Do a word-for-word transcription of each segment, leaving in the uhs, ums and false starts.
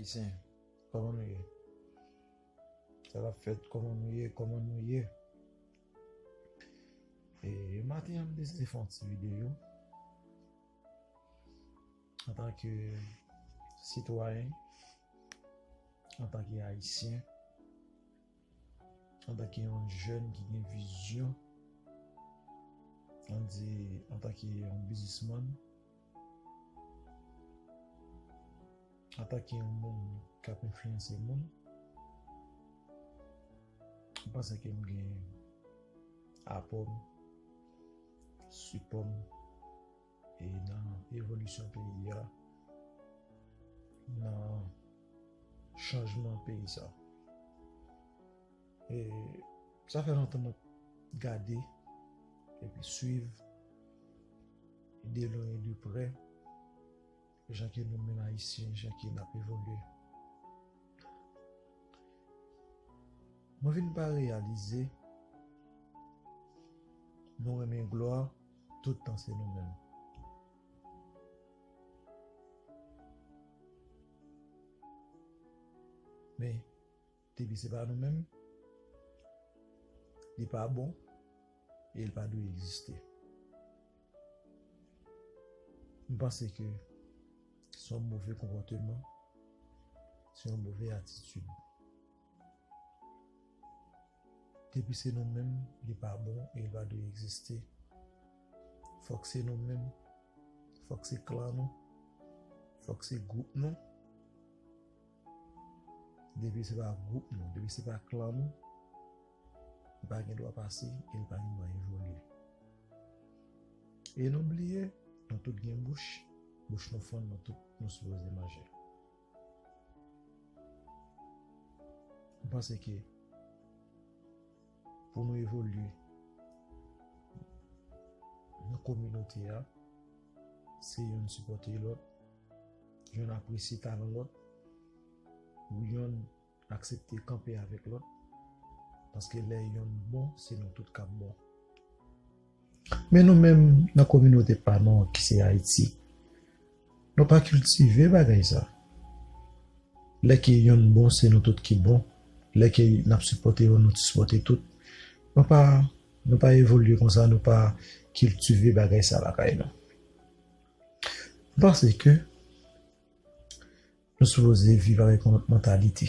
Ayisyen, kòman nou ye? Sa k ap fèt? Kòman nou ye? Kòman nou ye? E maten an, m deside fè yon ti videyo antanke sitwayen, antanke Ayisyen, antanke yon jèn ki gen vizyon, ann di, antanke yon biznismann, antanke yon moun k ap enfliyanse moun, m panse ke m gen apò m, sipò m, e nan evolisyon peyi a, nan chanjman peyi sa. E sa fè lontan m ap gade epi swiv de lwen e de prè jan ke nou menm Ayisyen, jan ke n ap evolye. Mwen vin pa reyalize nou renmen glwa tout tan se nou menm. Men, depi se pa nou menm, li pa bon e li pa dwe egziste. M panse ke se yon move konpòteman, se yon move atitid. Depi se nou menm, li pa bon e li pa dwe egziste. Fòk se nou menm, fòk se klan nou, fòk se gwoup nou. Depi se pa gwoup nou, depi se pa klan nou, li pa gen dwa pase e li pa gen dwa evolye. E nou bliye, nou tout gen bouch, bouch nou fann, nou tout nou sipoze manje. M panse ke pou nou evolye nan kominote a, se youn sipòte lòt, youn apresye talan lòt, pou youn aksepte kanpe avèk lòt, paske lè youn bon, se nou tout k ap bon. Men nou menm nan kominote pa nou an ki se Ayiti, nou pa kiltive bagay sa. Lè ke youn bon, se nou tout ki bon. Lè ke n ap sipòte youn, nou sipòte tout. Nou pa, nou pa evolye konsa, nou pa kiltive bagay sa lakay nou. M panse ke nou sipoze viv avèk yon lòt mantalite.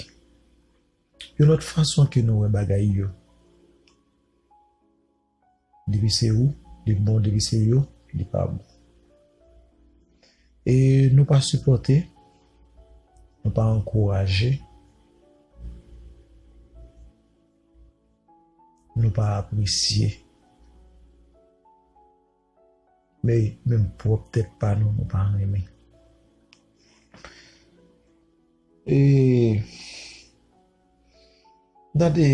Yon lòt fason ke nou wè bagay yo. Depi se ou, li bon, depi se yo, li pa bon. E nou pa sipòte, nou pa ankouraje, nou pa apresye. Men, menm pwòp tèt pa nou, nou pa renmen. E, m tande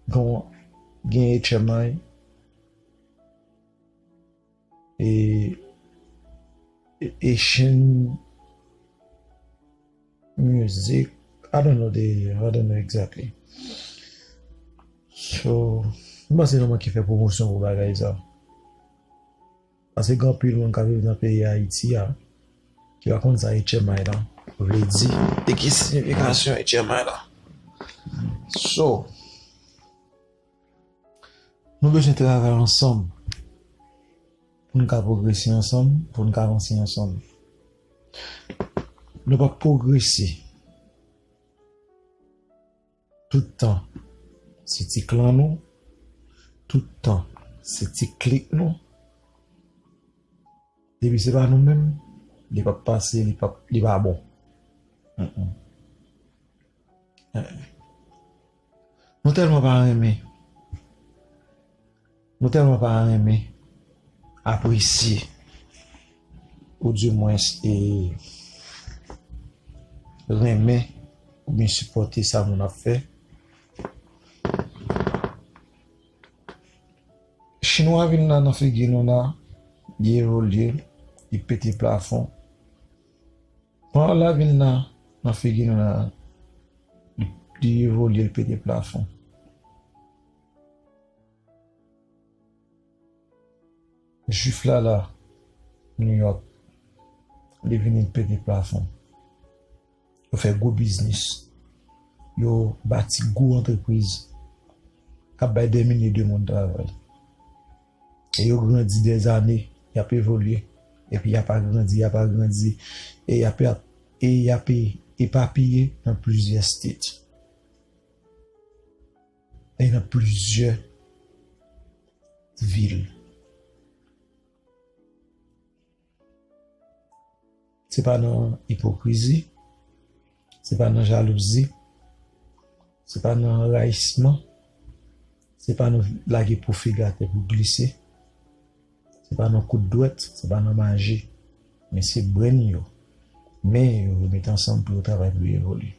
gen, gen H M I, e, e, Asian Music, I don't know the, I don't know exactly. So, m panse nou manke fè pwomosyon pou bagay sa. Paske gen anpil moun k ap viv nan peyi Ayiti a, ki pa konn sa H M I lan vle di, e ki siyifikasyon H M I lan. So, nou bezwen travay ansanm pou n ka pwogrese ansanm, pou n ka avanse ansanm. Nou p ap pwogrese tout tan se ti klan nou, tout tan se ti klik nou. Depi se pa nou menm, li p ap pase, li p ap, li pa bon. Mm-mm. Eh. Nou tèlman pa renmen. Nou tèlman pa renmen apresye, oudimwens, e, renmen oubyen sipòte sa moun ap fè. Chinwa vin la nan figi nou la, li evolye, li pete plafon. Panyòl la vin la nan figi nou la, li, li evolye, li pete plafon. Jwif la la, New York, li vini, li pete plafon. Yo fè gwo biznis. Yo bati gwo antrepriz k ap bay dè milye de moun travay. E yo grandi dèzane, y ap evolye. Epi y ap agrandi, y ap agrandi. E y ap, e y ap e- epapiye nan plizyè state. E nan plizyè vil. Se pa nan ipokrizi, se pa nan jalouzi, se pa nan rayisman, se pa nan lage pwofig atè pou glise, se pa nan kout dwèt, se pa nan maji. Men se brenn yo, men yo, yo met ansanm pou yo travay, pou yo evolye.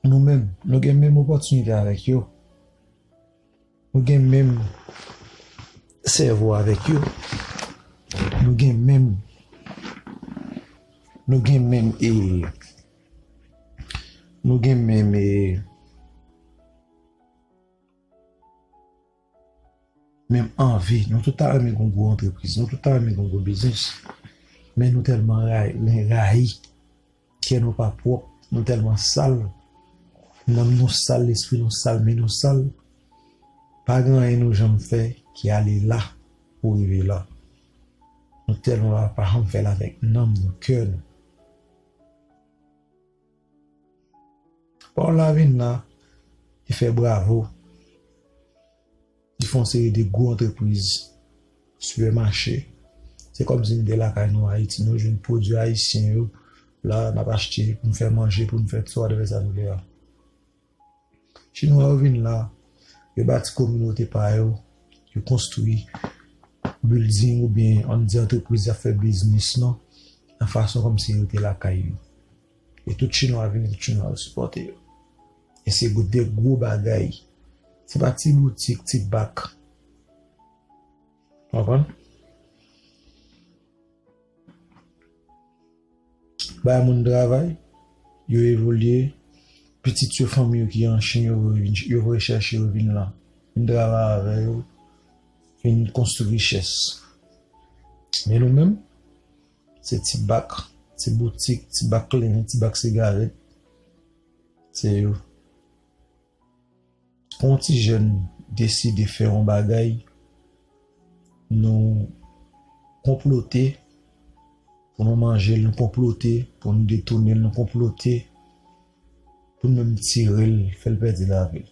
Nou menm, nou gen menm opòtinite avèk yo. Nou gen menm sèvo avèk yo. Nou gen menm, nou gen menm, e, nou gen menm, e, menm anvi. Nou tout ta renmen gon gwo antrepriz, nou tout ta renmen gon gwo biznis. Men nou tèlman ray-, rayi, kè nou pa pwòp, nou tèlman sal, nanm nou sal, lespri nou sal, men nou sal. Pa gen anyen nou janm fè ki ale la pou rive la. Nou tèlman pa, pa janm fè l avèk nanm nou, kè nou. Pawòl la vin la, li fè bravo. Li fè yon seri de gwo antrepriz, sipèmache. Se kòmsi n te lakay nou Ayiti, nou jwenn pwodui ayisyen yo la, n ap achte pou n fè manje, pou n fè swa de fè sa nou vle a. Chinwa yo vin la, yo bati kominote pa yo, yo konstwi bilding oubyen ann di antrepriz y ap fè biznis nan, nan fason kòmsi yo te lakay yo. E tout Chinwa vini, tout Chinwa yo sipòte yo. E se gwo, de gwo bagay. Se pa ti boutik, ti bak. Konprann? Bay moun travay, yo evolye, pitit yo, fanmi yo ki an Chin, yo vin, yo voye chèche yo vin la. Vin travay avè yo, vin konstwi richès. Men nou menm, se ti bak, ti boutik, ti bak klenyen, ti bak sigarèt. Se yo. Pou yon ti jèn deside fè yon bagay, nou konplote pou nou manje l, nou konplote pou nou detounen l, nou konplote pou nou menm tire l, fè l pèdi lavi l.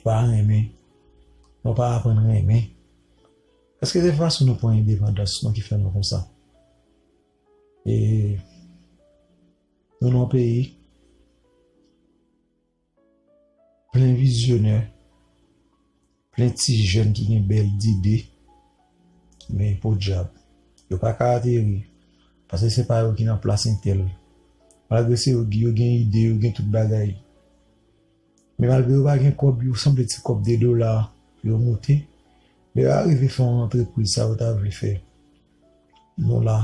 Pa renmen, nou pa aprann renmen. Èske se fason nou pran endepandans nou ki fè nou konsa? E nou nan yon peyi plen vizyonè, plen ti jèn ki gen bèl dide, men podyab, yo pa ka ateri, paske se pa yo ki nan plas entèl. Malgre se yo, yo gen ide, yo gen tout bagay. Men malgre yo pa gen kòb, yo sanble ti kòb de dola pou yo moute. Lè yo arive fè yon antrepriz, sa yo ta vle fè. Nou la,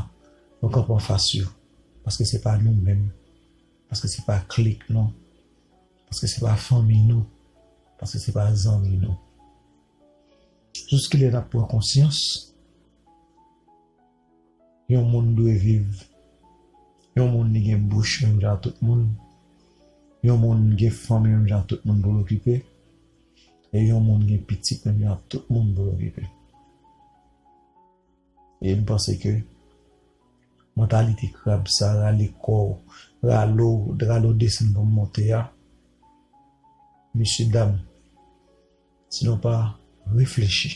nou kanpe anfas yo. Paske se pa nou menm. Paske se pa klik nou. Paske se pa fanmi nou. Paske se pa zanmi nou. Jiskilè n ap pran konsyans, yon moun dwe viv. Yon moun li gen bouch menm jan ak tout moun. Yon moun gen fanmi menm jan ak tout moun pou l okipe. E yon moun gen pitit menm jan ak tout moun pou l okipe. E m panse ke mantalite krab sa, rale kò w, rale w, rale w desann pou w monte a, mesye dam, si nou pa reflechi,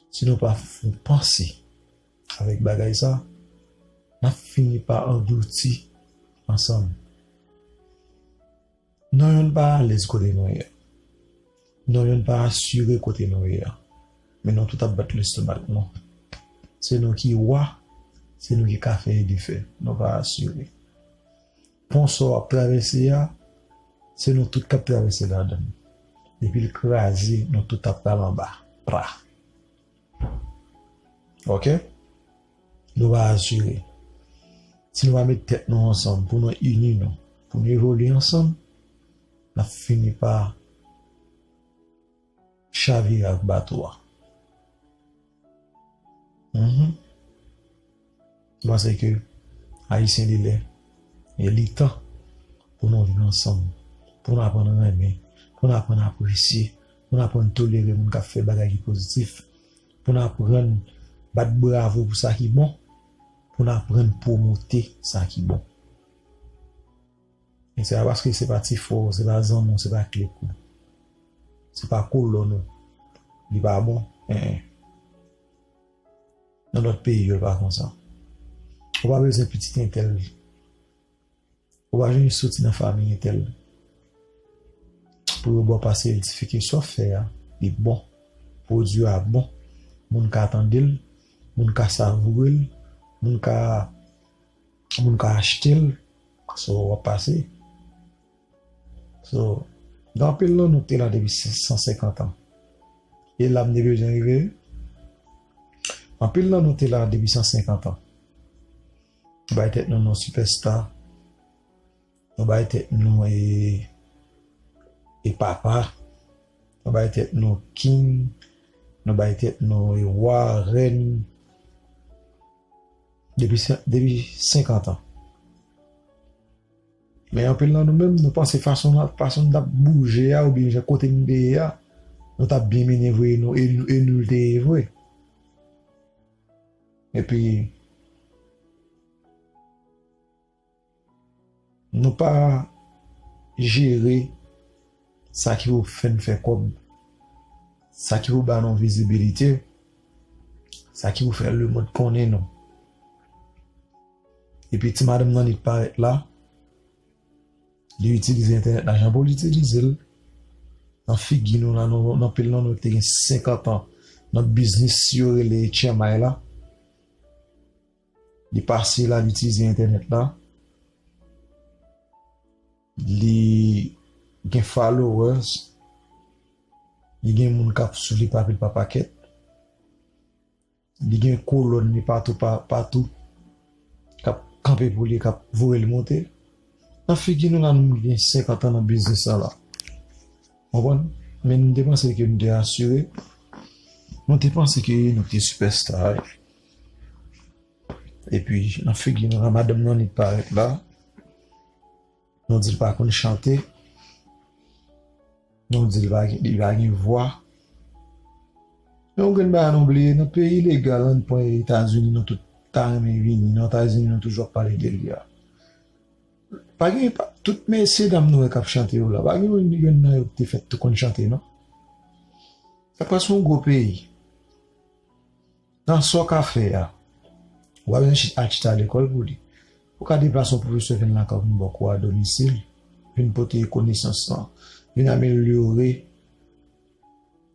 si nou pa fon panse avèk bagay sa, n ap fini pa anglouti ansanm. Non, youn pa alèz kote nou ye a. Non, youn pa asire kote nou ye a. Men nou tout ap bat lestomak nou. Se nou ki wa, se nou ki ka fè e defè. Nou pa asire. Pon sa w ap travèse a, se nou tout k ap travèse ladan l. Depi l kraze, nou tout ap pral anba. Pra. Oke? Nou pa asire. Si nou pa met tèt nou ansanm pou nou ini nou, pou nou evolye ansanm, n ap fini pa chavire ak bato a. Mhm. M panse ke Ayisyen li lè, e li tan pou nou viv ansanm, pou n aprann renmen, pou n aprann apresye, pou n aprann tolere moun k ap fè bagay ki pozitif, pou n aprann bat bravo pou sa ki bon, pou n aprann pwomote sa ki bon. E se pa paske se pa ti frè w, se pa zanmi w, se pa klik ou, se pa kolòn ou, li pa bon. En, en. Nan lòt peyi yo, li pa konsa. Ou pa bezwen pitit entèl. Ou pa bezwen soti nan fanmi entèl. Pou yo ba w pase l, sifi ke sa w fè a, li bon. Pwodui a bon. Moun ka tande l, moun ka savoure l, moun ka, moun ka achte l. So, w ap pase. So, gen anpil nan nou te la depi san senkant an. E la m te bezwen rive. Anpil nan nou te la depi san senkant an. Nou bay tèt nou non sipèsta. Nou bay tèt nou e, e papa. Nou bay tèt nou king. Nou bay tèt nou e wa, rèn. Depi, depi senkant an. Men anpil nan nou menm, nou panse fason, fason n t ap bouje a, oubyen jan kote n te ye a, nou t ap byen mennen vre, nou, e, e nou l te ye vre. Epi, nou pa jere sa ki pou fè n fè kòb, sa ki pou ba nou vizibilite, sa ki pou fè lemonn konnen nou. Epi ti madanm nan li parèt la, li itilize entènèt la jan pou l itilize l. Nan figi nou la, nou, nan pil nan nou te gen senkant an nan biznis yo rele tchanmay la. Li pase la, li itilize entènèt la. Li gen followers. Li gen moun k ap swiv li pa pil pa pakèt. Li gen kolòn li patou, pa, patou, k ap kanpe pou li, k ap voye l monte. Nan figi nou la, nou gen senkant an nan biznis sa la. Konprann? Men nou te panse ke nou te asire. Nou te panse ke nou te sipèsta. Epi, nan figi nou la, madanm nan li parèt la. Nou di l pa konn chante. Nou di l pa gen, li pa gen vwa. Men yon grenn bagay nou bliye, nan peyi legal, ann pran Etazini, nou tout ta renmen vini. Nan Etazini, nou toujou ap pale de li a. Pa gen, pa, tout mesye dam nou wè k ap chante yo la, pa gen youn, youn nan yo ki te fèt tou konn chante, non. Sa prèske yon gwo peyi. Nan sa w ka fè a, ou pa bezwen chit-, al chita lekòl pou li. Ou ka deplase yon pwofesè vin lakay ou vin ba w kou a domisil, vin pote konesans lan, vin amelyore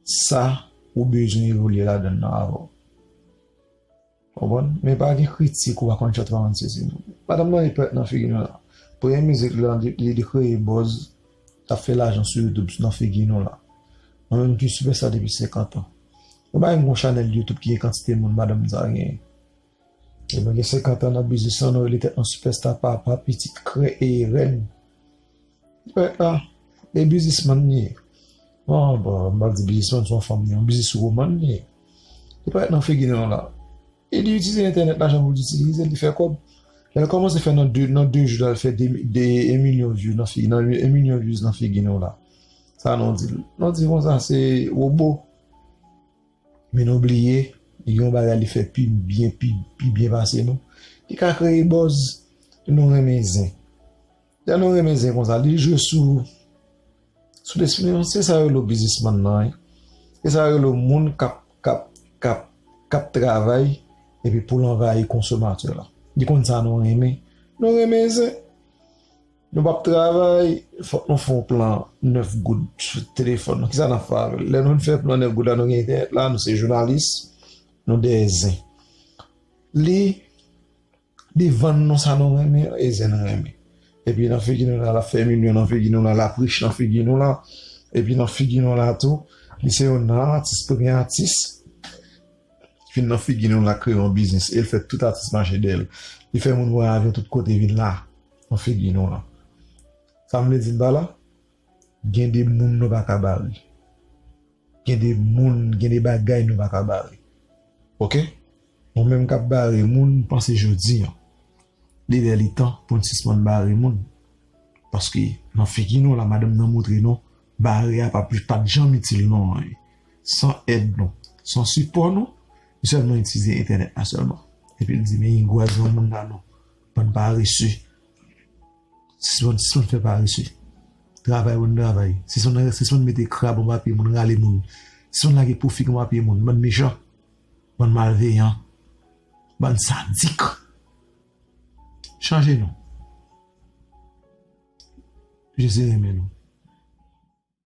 sa ou bezwen evolye ladan l nan avè w. Konprann? Men pa gen kritik ou pa konn chante, ou pa konn sesi, non. Madanm nan li parèt nan figi nou la. Premye mizik li, li, li kreye buzz, l ap fè lajan sou YouTube nan figi nou la. Mwen menm ki sipèsta depi senkant an. Mwen pa gen yon chanèl YouTube ki gen kantite moun madanm sa genyen. E nou gen senkant an nan biznis lan, nou rele tèt nou sipèsta, papa, pitit, krè e rèn. Li parèt la, e biznismann li ye. Bon, bon, m pa di biznismann, se yon fanm li ye, yon bizniswoman li ye. Li parèt nan figi nou la. E li itilize entènèt la jan pou l itilize, li fè kòb. Lè l kòmanse fè nan de, nan de jou la, l fè de, de, en milyon views nan figi, nan en milyon views nan figi nou la. Sa nou di l? Nou di konsa, se wobo. Men nou bliye, li gen yon bagay li fè pi byen, pi, pi byen pase nou. Li ka kreye buzz, nou renmen zen. Lè nou renmen zen konsa, li jwe sou, sou lespri nou. Se sa yo rele w biznismann nan, wi. Se sa yo rele w moun k ap, k ap, k ap, k ap travay, epi pou l anvayi konsomatè la. Li konn sa nou renmen. Nou renmen zen. Nou p ap travay, fòk nou fè yon plan nèf goud sou telefòn nou. Kisa n ap fè avè l? Lè nou fè plan nèf goud la, nou gen entènèt la, nou se jounalis, nou de zen. Li, li vann nou sa nou renmen, e zen nou renmen. Epi nan figi nou la, l ap fè milyon nan figi nou la, l ap rich nan figi nou la. Epi nan figi nou la tou, li se youn nan atis, premye atis. Vin nan figi nou la, kreye yon biznis, e l fè tout atis mache dèyè l. Li fè moun voye avyon tout kote vin la, nan figi nou la. Sa m vle di m pa la, gen de moun nou pa ka bare. Gen de moun, gen de bagay nou pa ka bare. Oke? Ou menm k ap bare moun, panse jodi an. Li lè li tan pou n sispann bare moun. Paske nan figi nou la, madanm nan montre nou, bare a pa plis, pa t janm itil nou anyen. San èd nou, san sipò nou, li sèlman itilize entènèt la sèlman. Epi l di, men gwaz nan moun nan non. Bann parese. Sispann, sispann fè parese. Travay, bann travay. Sispann, sispann mete krab anba pye moun, rale moun. Sispann lage pwofik anba pye moun. Bann mechan. Bann malveyan. Bann sadik. Chanje non. Jezi renmen nou.